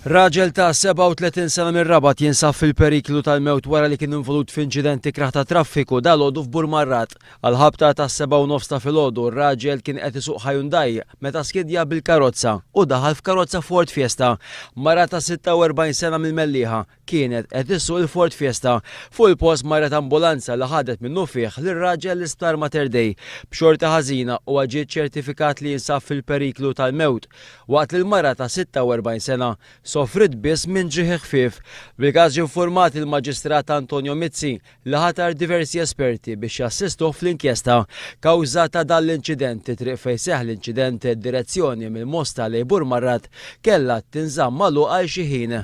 Raġel ta' 37 sena mir-Rabat jinsab fil-periklu tal-mewt wara li kien involut f'inċident ikrah ta' traffiku dalgħodu f'Burmarrad. Għall-ħabta tas-7:30 ta' filgħodu r-raġel kien qed isuq Hyundai meta skidja bil-karozza u daħal f'karozza Ford Fiesta. Mara ta' 46 sena mill-Mellieħa kienet qed issuq il-Ford Fiesta. Fuq il-post marret ambulanza li ħadet minnufih lir-raġel l-Isptar Mater Dei. B'xorti ħażina huwa ġie ċċertifikat li jinsab fil-periklu tal-mewt, waqt li l-mara ta' 46 sena sofriet biss minn ġrieħi ħfief. Bil-każ ġie infurmat il-Maġistrat Antonio Mizzi li ħatar diversi esperti biex jassistuh fl-inkjesta. Kawża ta' dan l-inċident, it-triq fejn seħħ l-inċident, direzzjoni mill-Mosta lejn Burmarrad, kellha tinżamm magħluqa għal xi ħin.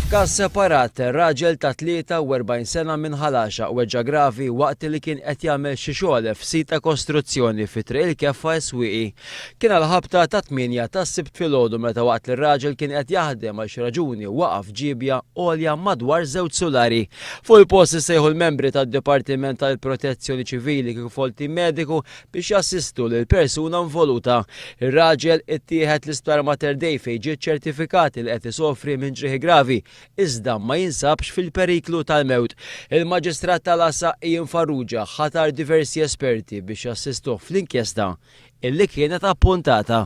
F'każ separat, raġel ta' 43 sena minn Ħal Għaxaq weġġa' gravi waqt li kien qed jagħmel xi xogħol f'sit ta' kostruzzjoni fi Triq il-Keffa s-Swieqi. Kien għall-ħabta tat-tmienja tas-Sibt filgħodu meta waqt li r-raġel kien qed jaħdem għal xi raġuni waqa' f'ġiebja għolja madwar żewġ sulari. Fuq il-post issejħu l-membri tad-Dipartiment tal-Protezzjoni Ċivili kif ukoll tim mediku biex jassistu lill-persuna involuta. Ir-raġel ittieħed l-Isptar Mater Dei fejn ġie ċċertifikat li qed isofri minn ġrieħi gravi iżda ma jinsabx fil-periklu tal-mewt. Il-Maġistrat tal-Għassa Ian Farrugia ħatar diversi esperti biex jassistuh fl-inkjesta illi kienet appuntata.